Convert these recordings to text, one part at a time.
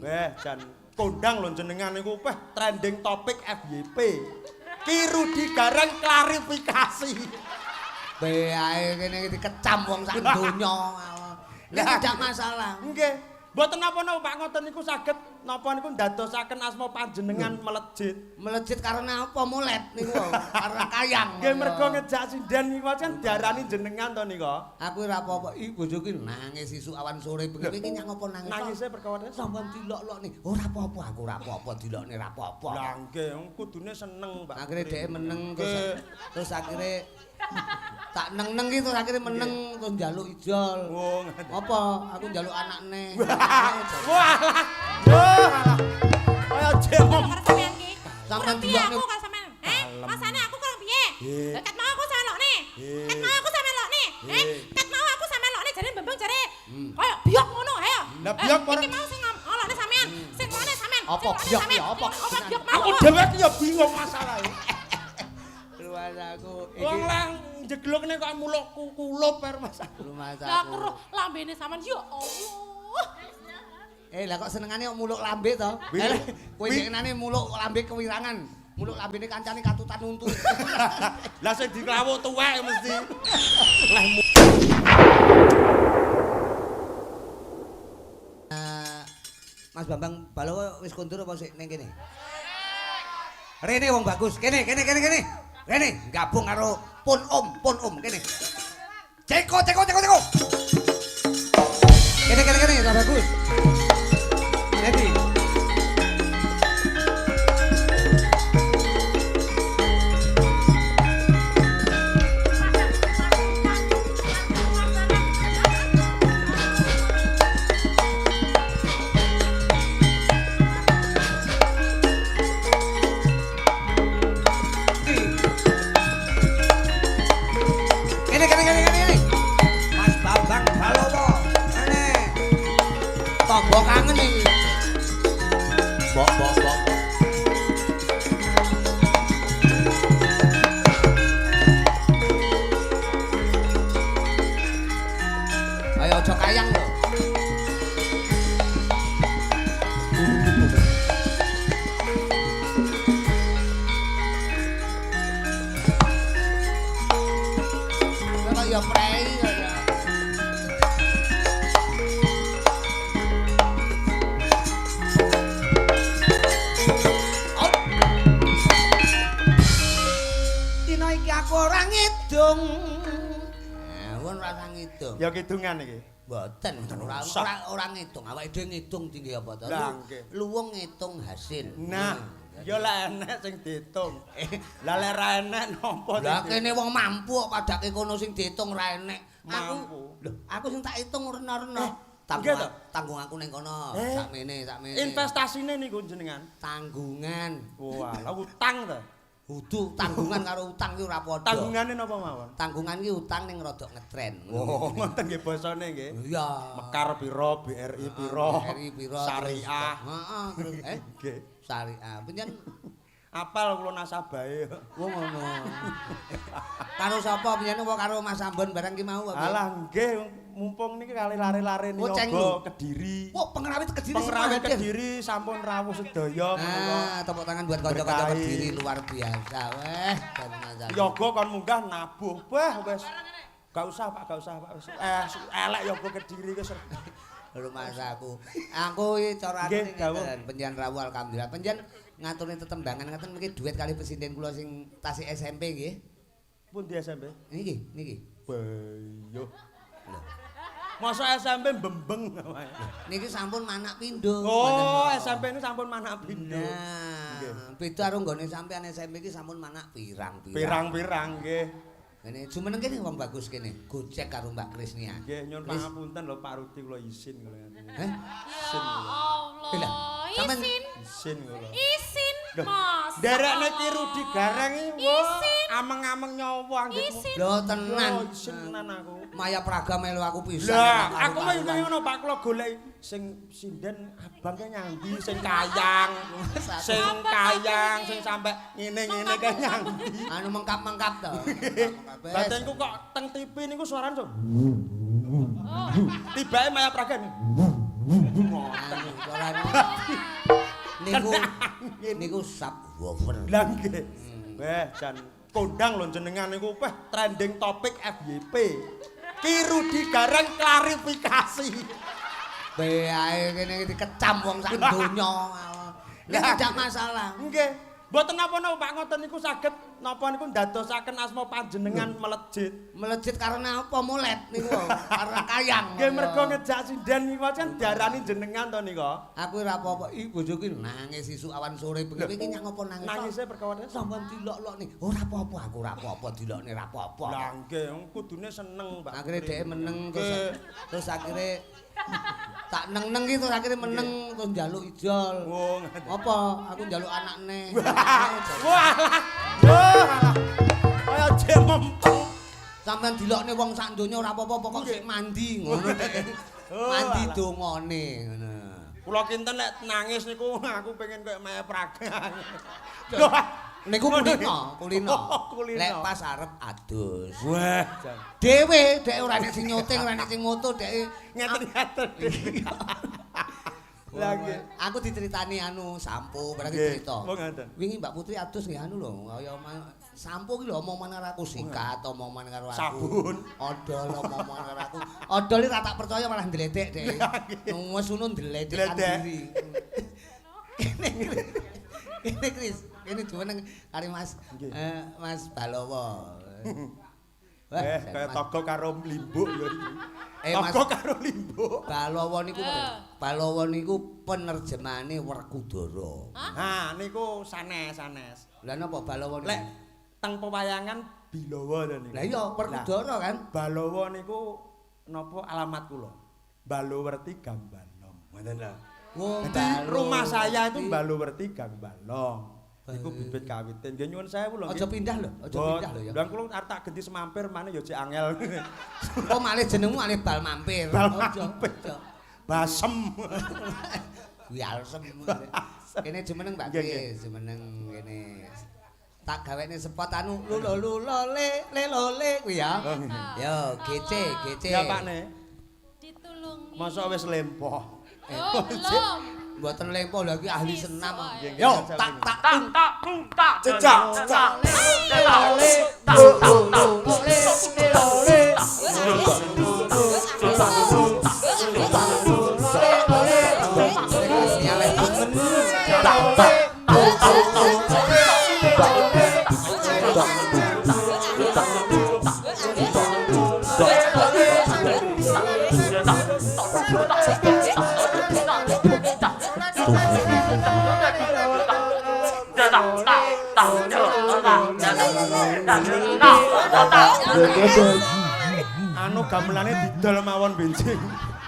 Weh, jan kondang lho jenengan niku peh trending topik FYP. Ki Rudi Gareng klarifikasi. Be ae kene iki dikecam wong sak donya. Lah tidak masalah. Nggih. Mboten napa-napa Pak, ngoten niku saged napa niku ndadosaken asma panjenengan melejit. Melejit karena apa mulet niku? Karena kayang. Nggih mergo ngejak sinden niku kan diarani jenengan to niku. Aku ora apa-apa. Ih bojoku nangis isuk awan sore bengi iki nyang apa nangis. Nangise perkara sampean dilok-lokne. Ora apa-apa aku ora apa-apa dilokne ora apa-apa. Lah nggih, kudune seneng Pak. Akhire dhek meneng terus terus akhire tak neng-neng iki terus akhire meneng terus njaluk ijol. Oh, apa? Aku njaluk anakne. Walah. Walah. Kaya jemom. Sampean ki. Sampean piye dilokne. aku karo sampean? Eh, masane aku kurang piye? Ket mau aku sampean lokne. Ket mau aku sampean lokne. Eh, ket mau aku sampean lokne jare bembeng jare. Kaya biok ngono, ayo. Lah biok ora. Iki mau sing ngolokne sampean, sing ngolokne sampean. Apa biok ya apa? Apa biok mau? Aku dhewe ki ya bingung masalahe. Rumah aku iki. Wong lah jeglokne kok muluk kulup er Mas. Rumah Lah aku. keruh lambene sampean ya Allah. Eh lah kok senengane kok muluk lambe to? Eh kowe senengane muluk lambe kewirangan. Muluk lambene kancane katutan untu. Lah sing diklawuk tuwek mesti. Lah Mas Bambang Balowo wis kondur apa sik ning kene? Rene wong bagus. Kene kene kene kene. Rene gabung karo pun om kene. Ceko ceko ceko ceko. Kene kene kene tak bagus. Ready. Kene kene kene kene kene. Mas Bambang Balowo. Kene. Tombo kangen iki. Bok bok bok. Ayo aja kayang lho. Kok ya prei ya. Dina iki aku ora ngidung. Nah, wong ora ngidung. Ya kidungan iki. Mboten, ora ora ngidung. Awake dhewe ngidung tinggi apa to? Luwung ngitung hasil. Nah, ya lek enek sing diitung. Lah lek ra enek napa sing Lah kene wong mampu kok padake kono sing diitung ra enek. Mampu. Lho, aku sing tak hitung rena-rena. Tanggung aku ning kono, sakmene, sakmene. Investasine niku jenengan. Tanggungan. Wah, lah utang to. Kudu tanggungan karo utang ki ora padha. Tanggungane napa mawon? Tanggungan ki utang ning rada ngetren. Oh, ngoten nggih basane nggih. Iya. Mekar pira, BRI pira, BRI pira, Syariah. Heeh, terus Nggih. Syariah. Pancen apal kula nasabahe. Wong ngono. Karo sapa piyen apa karo Mas Ambon barang ki mau apa? Alah nggih, mumpung niki kali lare-lare niyaga Kediri. Wah, pengrawit Kediri. Pengrawit Kediri sampun rawuh sedaya menika. Nah, tepuk tangan buat kanca-kanca Kediri luar biasa. Weh, yoga kon munggah nabuh. Wah, wis. Gak usah, Pak, gak usah, Pak. Wis elek yoga Kediri wis. Rumah aku. Aku iki carane ngeten, penjen rawuh alhamdulillah. Penjen ngaturi tetembangan ngaten mriki duet kali presiden kula sing tasih SMP nggih. Pundi SMP? Niki, niki. Bayo. Lho. Masa SMP bembeng. Niki sampun manak pindho. Oh, SMP ini sampun manak pindho. Nah, beda karo nggone sampean SMP iki sampun manak pirang-pirang. Pirang-pirang nggih. Ngene jumeneng kene wong bagus kene. Gojek karo Mbak Krisnia. Nggih, nyuwun pangapunten lho Pak Rudi kula isin kula. Heh? Ya Allah. Isin. Isin kula. Isin, Mas. Nderekne Ki Rudi Gareng iki wah, ameng-ameng nyawa anggitmu. Lho tenan. Isin tenan aku. Maya Praga melu aku pisan. Lah, aku mah yo ngono Pak, kula golek sing sinden abang ke nyangdi, sing kayang, sing kayang, sing sampe ngene-ngene ke nyangdi. Anu mengkap-mengkap to. Batinku kok teng TV niku suarane so. Tibake Maya Praga. Ngoten. Anu, carane niku niku subwoofer. Lah nggih. Weh, jan kondang lho jenengan niku weh trending topik FYP. Ki Rudi Gareng klarifikasi. Bae kene iki dikecam wong sak donya. Lah tidak masalah. Nggih. Mboten napa-napa Pak, ngoten niku saged napa niku ndadosaken asma panjenengan melejit. Melejit karena apa mulet niku? Karena kayang. Nggih mergo ngejak sinden niku kan diarani jenengan to niku. Aku ora apa-apa. Ih bojoku nangis isuk awan sore bengi iki nyang apa nangis. Nangise perkara sampean dilok-lokne. Ora apa-apa aku ora apa-apa dilokne ora apa-apa. Lah nggih, kudune seneng Mbak. Akhire dhek meneng terus terus akhire tak neng-neng iki terus akhire meneng terus njaluk ijol. Oh, apa? Aku njaluk anakne. Walah. Wah. Kaya jek mempeng. Sampeyan dilokne wong sak donya ora apa-apa pokok sik mandi ngono dhek. Mandi dongane ngono. Kula kinten lek nangis niku aku pengen koyo meprak. Niku kulino, kulino. Kulino. Lek pas arep adus. Wah, dhewe dhek ora nek sing nyuting, ora nek sing moto dhek ngeten-ngeten. Lah nggih. Aku diceritani anu sampo, berarti cerita. Oh ngoten. Wingi Mbak Putri adus nggih anu lho, kaya sampo ki lho omongan karo aku sikat, omongan karo aku. Sabun. Odol omongan karo aku. Odol iki ra tak percaya malah ndledek dhek. Wis ngono ndledekan diri. Kene Kris, kene jumeneng karo Mas Mas Balowo. Wah, kaya togo karo limbuk ya iki. Togo karo limbuk. Balowo niku Balowo niku penerjemahane Werkudara. Ha niku sanes-sanes. Lah napa Balowo niku? Lek teng pewayangan Bilowo to niku. Lah iya Werkudara kan. Balowo niku napa alamat kula? Balowerti Gang Balong. Ngoten lho. Jadi rumah saya itu Balowerti Gang Balong. Iku bibit kawite. Nggih nyuwun sewu lho. Aja pindah lho, aja pindah lho ya. Lah kula arep tak genti semampir maneh ya jek angel. Kok malih jenengmu malih bal mampir. Aja. Basem. Gualsem. Kene jumeneng Mbak Kris, jumeneng kene. Tak gawekne spot anu lulo lulo le le lole kuwi ya. Yo GC GC. Ya Pak ne. Ditulungi. Mosok wis lempoh. Oh, belum. Mboten lempoh lha iki ahli senam. Yo tak tak tak tung tak jejak jejak le tak tak le le Anu gamelane didol mawon benjing.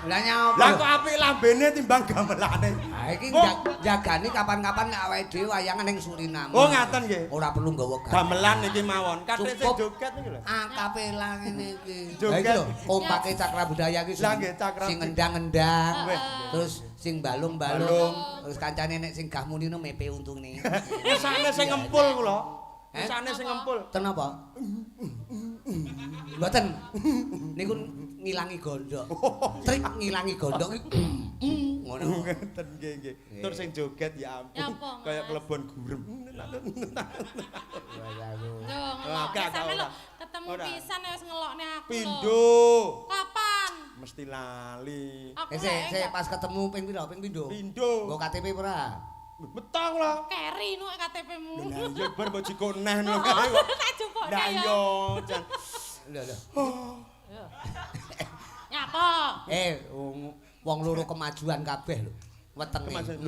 Lah nyapa? Lah kok apik lambene timbang gamelane. Ha iki jagani kapan-kapan nek awake dhewe wayangan ning Suriname. Oh ngaten nggih. Ora perlu nggawa gamelan iki mawon. Kathik sing joget niku lho. Akapela ngene iki. Lah iki lho, kompake Cakra Budaya iki sing ngendang-ngendang, terus sing balung-balung, terus kancane nek sing gah muni mepe untune. Mesane sing ngempul kula. Mesane sing ngempul. Ten apa? Mboten. Niku ngilangi gondok. Trik ngilangi gondok iki ngono. Ngeten nggih nggih. Tur sing joget ya ampun. Kaya klebon gurem. Lho, ketemu pisan wis ngelokne aku. Pindho. Kapan? Mesti lali. Sik pas ketemu ping pira? Ping pindho. Pindho. Nggo KTP ora? Betah kula. Keri nu KTP-mu. Lah iya bar mbok jikok neh lho. Tak jupukne Lah ya. iya jan. Lho lho. Nyapa? Wong loro kemajuan kabeh lho. Wetenge.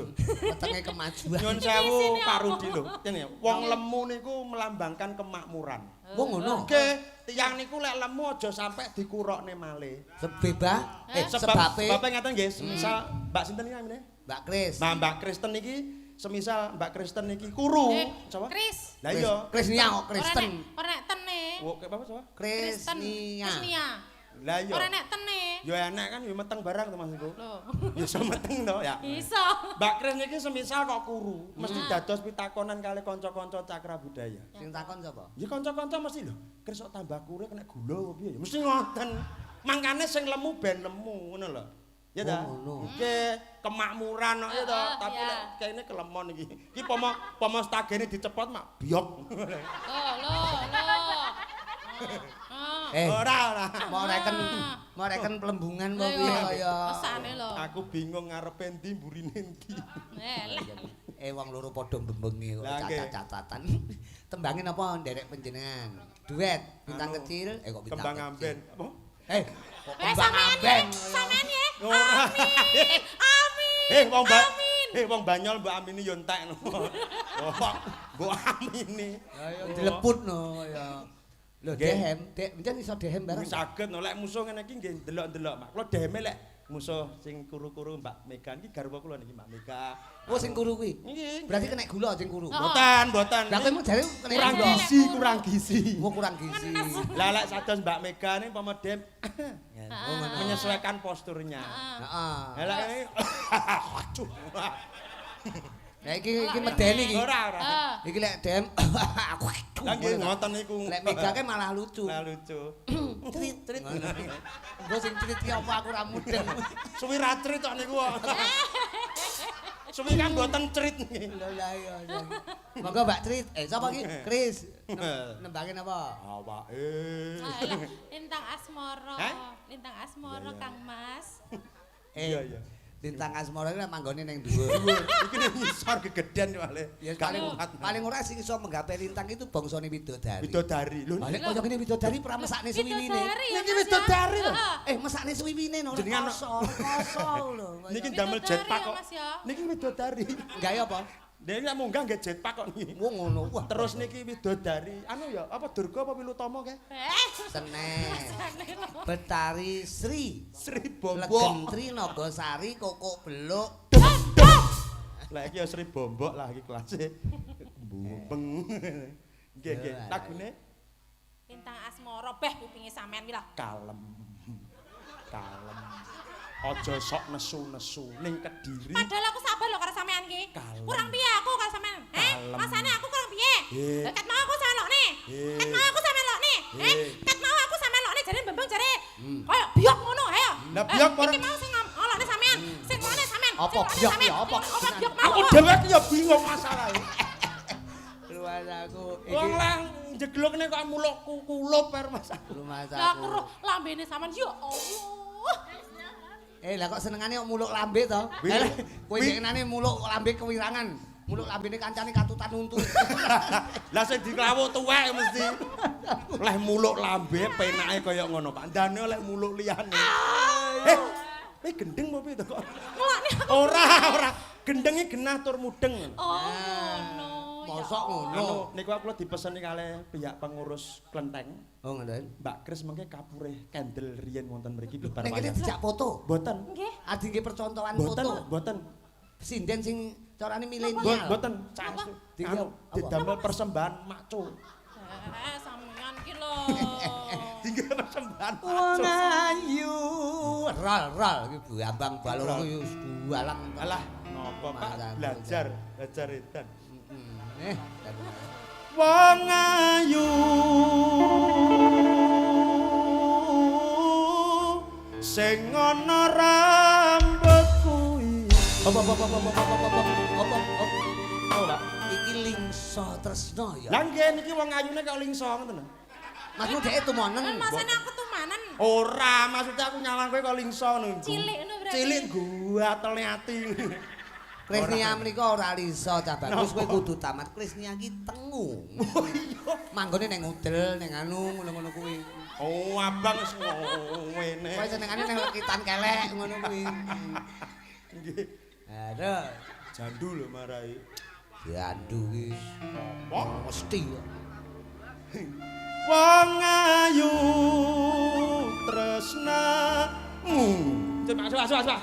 Wetenge kemajuan. Nyun sewu Pak Rudi lho. Ngene wong lemu niku melambangkan kemakmuran. Wong ngono. Nggih, tiyang niku lek lemu aja sampe dikurokne malih. Sebeba? Sebabe. Sebabe ngaten nggih, semisal Mbak sinten iki namine? Mbak Kris. Nah, Mbak Kristen iki semisal Mbak Kristen iki kuru, sapa? Kris. Lah iya, Krisnia kok Kristen. Ora nek tene. Wo, apa sapa? Krisnia. Krisnia. Lah iya. Ora nek tene. Ya enek kan ya meteng barang to Mas iku. Lho. Ya iso meteng to ya. Iso. Mbak Kris niki semisal kok kuru, mesti dados pitakonan kali kanca-kanca Cakra Budaya. Sing takon sapa? Ya kanca-kanca mesti lho, Kris kok tambah kuru kena gula apa piye ya? Mesti ngoten. Mangkane sing lemu ben lemu ngono lho. Ya ta? Oh, ngono. Nggih, kemakmuran kok ya ta, tapi lek kene kelemon iki. Iki pomo stagene dicepot mak biok. Lho, lho, lho. Eh, Ora, ora. Mau reken plembungan apa piye kaya. Mesane lho. Aku bingung ngarepe endi mburine endi. Lah. Eh wong loro padha mbembengi kok cacat-catatan. Tembangin apa nderek panjenengan? Duet bintang kecil, eh kok bintang Kembang kecil. amben. Apa? Eh, kok kembang amben. Sampean ya. Ora. Amin. Amin. Eh wong Amin. Eh wong Banyol mbok amini yo entek no. Kok mbok amini. Ya ya dileput no ya. Lho dehem, dek, pancen iso dehem bareng. Wis saged no lek musuh ngene iki nggih ndelok-ndelok, Pak. Kula deheme lek musuh sing kuru-kuru Mbak Mega niki garwa kula niki Mbak Mega. Oh sing kuru kuwi. Nggih. Berarti kena gula sing kuru. Mboten, mboten. Lah kowe mung jare kena kurang gula. gizi, kurang gizi. Oh kurang gizi. Lah lek sados Mbak Mega ini pomo dem Oh ngono. menyesuaikan posturnya. Heeh. Lah lek ini aduh. Lah iki medeni iki. Ora, ora. Iki lek dem aku. Lah nggih ngoten niku. Lek Mega ke malah lucu. Lah lucu. Trit trit. Engko sing trit ki apa aku ora mudeng. Suwi ra crit kok niku kok. Suwi kan mboten crit niki. Lho lah iya. Monggo Mbak Trit. Eh sapa iki? Kris. Nembangin apa? Awake. Lintang Asmara. Lintang Asmara Kang Mas. Iya, iya. Lintang Asmara iki manggone ning dhuwur. Iki ning ngisor gegeden soalé. Ya paling ora sing iso menggapai lintang itu bangsane widodari. Widodari. Lho Lha nek kaya ngene widodari ora mesakne suwiwine. Niki widodari lho. Eh mesakne suwiwine no. Jenengan koso lho. Niki ndamel jetpack kok. Niki widodari. Gawe apa? Dhewe nek munggah nggih jetpack kok niki. Wong ngono. Wah, terus niki widodari. Anu ya, apa Durga apa Wilutama kae? Senen. Betari Sri. Sri Bombok. Legentri Nagasari Kokok Beluk. Lah iki ya Sri Bombok lah iki kelase. Bumbeng. Nggih, nggih. Lagune Lintang Asmara beh kupinge sampean ki lah. Kalem. Kalem. Aja sok nesu-nesu ning Kediri. Padahal aku sabar lho karo sampean ki. Kurang piye aku karo sampean? Eh, masane aku kurang piye? Ket mau aku sampean lokne. Ket mau aku sampean lokne. Eh, ket mau aku sampean lokne jare mbembeng jare kaya biok ngono ayo. Lah biok ora iki mau sing ngolokne sampean, sing ngolokne sampean. Apa biok ya apa? Apa biok mau? Aku dhewe ki ya bingung masalahe. Luar aku iki. Wong lah jeglokne kok mulukku kulup er Mas. Lah aku roh lambene sampean ya Allah. Eh lah kok senengane kok muluk lambe to? Kowe senengane muluk lambe kewirangan. Muluk lambene kancane katutan untu. Lah sing diklawuk tuwek mesti. Leh muluk lambe penake kaya ngono, Pak. Ndane lek muluk liyane. Eh, kowe gendeng apa piye to kok? Mulakne aku. Ora, ora. Gendenge genah tur mudeng. Oh, ngono. Mosok ngono. Niku aku dipeseni kalih pihak pengurus klenteng. Oh, ngoten. Mbak Kris mengke kapurih kendel riyen wonten mriki bibar wayang. Nek kene dijak foto. Mboten. Nggih. Adi nggih percontohan foto. Mboten, mboten. Sinden sing carane milenial. Mboten. Anu didamel persembahan makco. Eh, sampean ki lho. Tinggal persembahan makco. Wong ayu. Ral-ral iki Bambang Balung kuwi wis gualang. Alah, napa Pak belajar, belajar edan. Eh, wong ayu sing ana rambut kuwi. Apa apa apa apa apa apa apa apa. Ora. Iki lingsa tresna ya. Lah nggih niki wong ayune kok lingsa ngoten lho. Maksudmu dhek tumonen. Masane aku tumanen. Ora, maksudnya aku nyawang kowe kok lingsa ngono. Cilik ngono berarti. Cilik guatelne ati. Krisnia menika ora lisa cah bagus kowe kudu tamat. Krisnia ki tengu. Oh iya. Manggone ning udel ning anu ngono-ngono kuwi. Oh abang wis ngene. Kowe senengane ning lekitan kelek ngono kuwi. Nggih. Aduh. Jandu lho marai. Jandu ki. Apa? Mesti kok. Wong ayu tresnamu. Coba coba coba.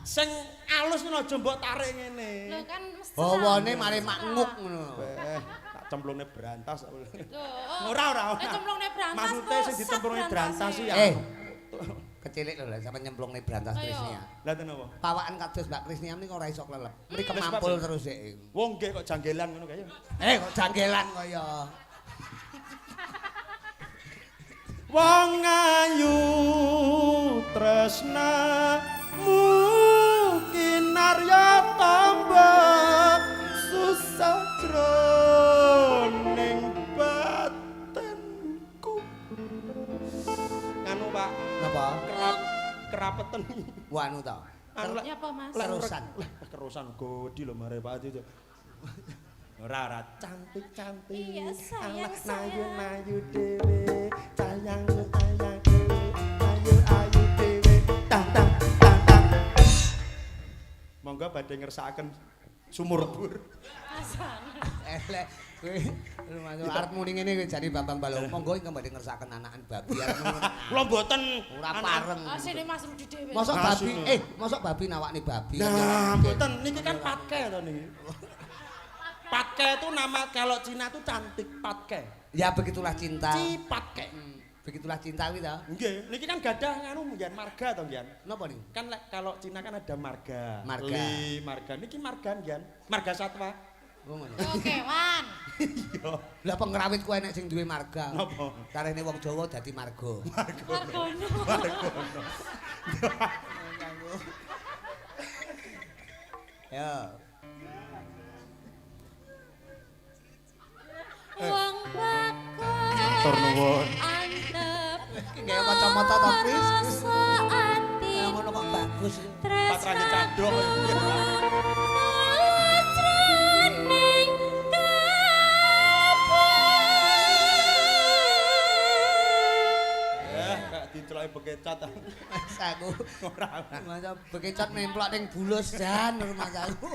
Sing alus ngono aja mbok tarik ngene. Lho kan mesra. Bawane mari maknguk ngono. Beh, tak cemplungne brantas. Lho. Ora ora ora. Cemplungne brantas. Maksude sing dicemplungne brantas ya. Eh. Kecilik lho sampe nyemplungne brantas Krisnia. Lah ten apa? Pawakan kados Mbak Krisnia menika ora iso klelep. Mriki kemampul terus sik. Wong nggih kok janggelan ngono kae. Eh kok janggelan kaya. Wong ayu Tresnamu kinarya tambah susah jroning batinku. Nganu Pak, Napa? Kerapeten. Wah anu to. Anu lek Ya apa Mas? Kerusan. Lah kerusan godi lho mare Pak Adi. Ora ora cantik-cantik. Iya, sayang, Alah, sayang. Nayu-nayu dhewe, sayang sayang dhewe, ayu ayu dhewe. Tang tang tang tang. Monggo badhe ngersakaken sumur bur. Elek kowe lumayan arep muni ngene kowe jane Bambang Balowo. Monggo ingkang badhe ngersakaken anakan babi arep muni. Kula mboten Ora pareng. Asine Mas Rudi dhewe. Mosok babi, Asine. Mosok babi nawakne babi. Nah, mboten niki kan patke to niki. Patke itu nama kalau Cina itu cantik patke. Ya begitulah cinta. Cipatke. Begitulah cinta kuwi to. Nggih, niki kan gadah nganu nggih marga to nggih. Napa niku? Kan lek kalau Cina kan ada marga. Marga. Li, marga. Niki marga nggih. Marga satwa. Oh ngono. Oh, kewan. Iya. Lah pengrawit ku enek sing duwe marga. Napa? Karene wong Jawa dadi marga. Margono. Margono. Ya. Wong bagus. Matur nuwun. Antep. Iki gawe kacamata ta, Pris? Rasa ati. Ya ngono kok bagus. Patrane candok. Jroning Eh, kayak diceloki bekecat. Mas aku. Ora. Masa bekecat nemplok ning bulus jan rumah aku.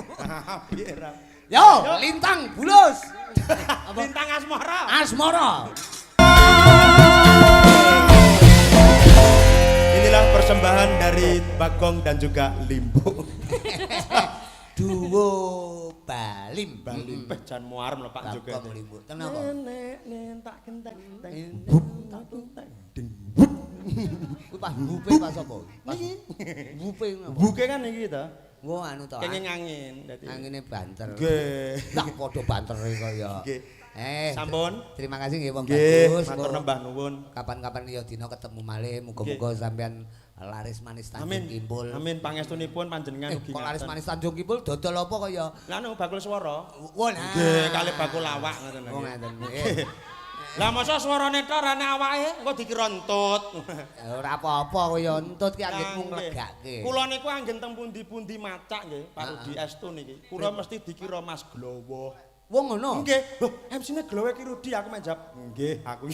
Piye ra? Yo, lintang bulus. Apa? Lintang Asmara. Asmara. Inilah persembahan dari Bagong dan juga Limbo. Duo Balim. Balim peh jan muarem lho Pak juga. Bagong Limbo. Tenan apa? Nenek nen tak kentek teng Bup. tak kentek ding bup. Kuwi pas bupe pas apa? Pas bupe ngono. Buke kan iki to. Wah anu to. Kenging angin dadi. Angine banter. Nggih. Tak padha bantere kaya. Nggih. Sampun. Terima kasih nggih wong Nggih, bagus. matur nembah nuwun. Kapan-kapan ya dina ketemu malih, muga-muga sampean laris manis Tanjung Amin. Kimpul. Amin pangestunipun panjenengan ugi. Kok laris manis Tanjung Kimpul dodol apa kaya? Lah anu bakul swara. Wah, nah. Nggih, kalih bakul lawak ngoten lho. Oh ngaten. Nggih. Lah masa swarane tok ora nek awake engko dikira entut. Ora apa-apa kaya entut ki anggitmu nglegake. Kula niku anggen teng pundi-pundi macak nggih, Pak Rudi estu niki. Kula mesti dikira Mas Glowo. Wong ngono. Nggih. Loh, MC-ne Glowo ki Rudi aku mek jawab, nggih, aku.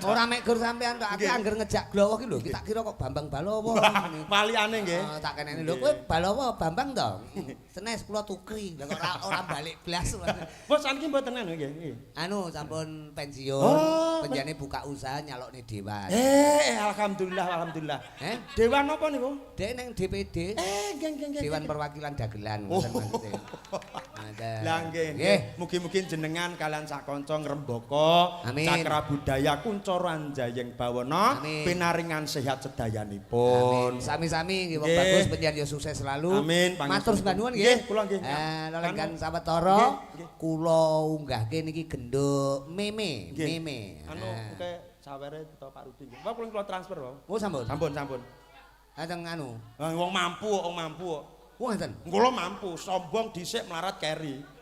Ora mek gur sampean tok, aku angger ngejak Glowo ki lho, ki tak kira kok Bambang Balowo. Walikane nggih. Oh, tak kenene lho kowe Balowo Bambang to. Senes kula tukri. Lah kok ora balik blas. Bos saniki mboten anu nggih. Anu sampun pensiun, Oh, penjane buka usaha nyalokne dewan. Alhamdulillah, alhamdulillah. Dewan apa niku? Dek nang DPD. Nggih, nggih, nggih. Dewan Perwakilan Dagelan ngoten maksude. Ngoten. Lah nggih, nggih. Mugi-mugi jenengan kalian sak kanca ngrembaka cakra budaya kuncara anjayeng bawana pinaringan sehat sedayanipun. Sami-sami nggih wong bagus penjenengan yo sukses selalu. Amin. Matur sembah nuwun nggih. Kula nggih. Lelenggan sawetara kula unggahke niki genduk meme, meme. Anu engke sawere utawa Pak Rudi nggih. Wah kula transfer wae. Oh sampun. Sampun, sampun. Ha teng anu. Wong mampu kok, wong mampu kok. Wong ngoten. Kula mampu, sombong dhisik melarat keri.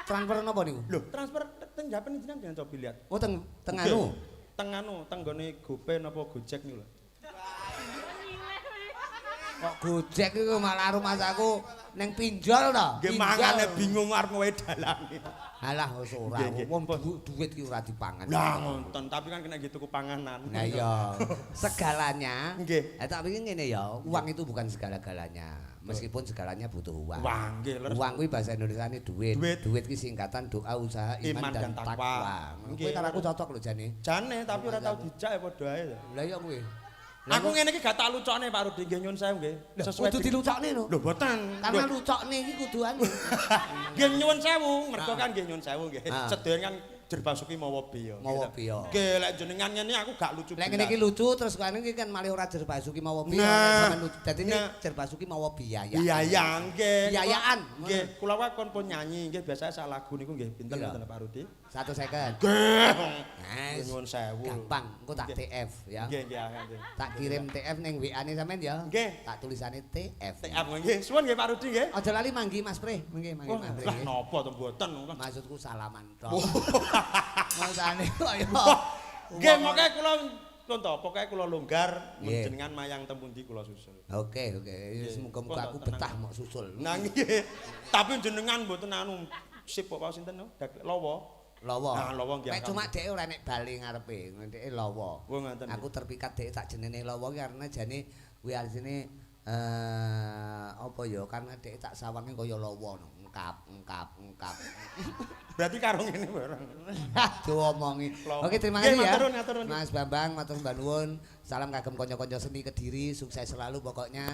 Transfer napa niku? Lho, transfer teng japen jenengan jangan cobi lihat. Oh teng teng anu. Teng anu, teng nggone GoPay napa Gojek niku lho. Kok Gojek iku malah rumah aku neng pinjol to. Nggih mangane bingung arep ngowe dalange. Alah wis ora. Wong duit ki ora dipangan. Lah ngoten, tapi kan kena nggih tuku panganan. Nah iya, segalanya. Nggih. Tapi ngene ya, uang itu bukan segala-galanya. Meskipun segalanya butuh uang. Uang nggih, leres. Uang kuwi bahasa Indonesiane duit. Duit ki singkatan doa, usaha, iman, dan takwa. Kuwi karo aku cocok lho jane. Jane, tapi ora tau dijak ya padha ae. Lah iya kuwi. Aku ngene iki gak tak lucokne Pak Rudi nggih nyun sewu nggih. Sesuai kudu dilucokne lho. Lho mboten. Karena lucokne iki kudu anu. Nggih nyuwun sewu, mergo kan nggih nyun sewu nggih. Sedoyo kan Jer Basuki mawa biya. Mawa biya. Nggih, lek jenengan ngene aku gak lucu. Lek ngene iki lucu terus kene iki kan malih ora Jer Basuki mawa biya. Nah. Sampean lucu. Dadi ini Nah. Jer Basuki mawa biaya. Biaya nggih. Biayaan. Nggih, kula wae kon pun nyanyi nggih biasa sak lagu niku nggih pinten Pira? pinten Pak Rudi? 150. Nggih. Nah, Nyuwun sewu. gampang, engko tak TF ya. Nggih, nggih, nggih. Tak kirim TF ning WA-ne sampean ya. Nggih. Tak tulisane TF. TF nggih. Suwun nggih Pak Rudi nggih. Aja lali manggi Mas Pre, manggi manggi Mas Pre. Lah napa to mboten. Maksudku salaman tok. Maksane kok ya. Nggih, moke kula pun to, pokoke kula longgar jenengan mayang teng pundi kula susul. Oke, oke. Muga-muga aku betah mok susul. Nah nggih. Tapi jenengan mboten anu sip kok wau sinten no? Lawa. Lawa. Nah, lawa nggih. Nek cuma dhek ora nek bali ngarepe, dhek lawa. Oh, ngoten. Aku terpikat dhek tak jenenge lawa karena jane kuwi asline apa ya karena dhek tak sawange kaya lawa no. Engkap, engkap, engkap. Berarti karo ngene bareng. Diomongi. Lawa. Oke, terima kasih ya. Matur nuwun, matur nuwun. Mas Bambang, matur nuwun. Salam kagem kanca-kanca seni Kediri, sukses selalu pokoknya.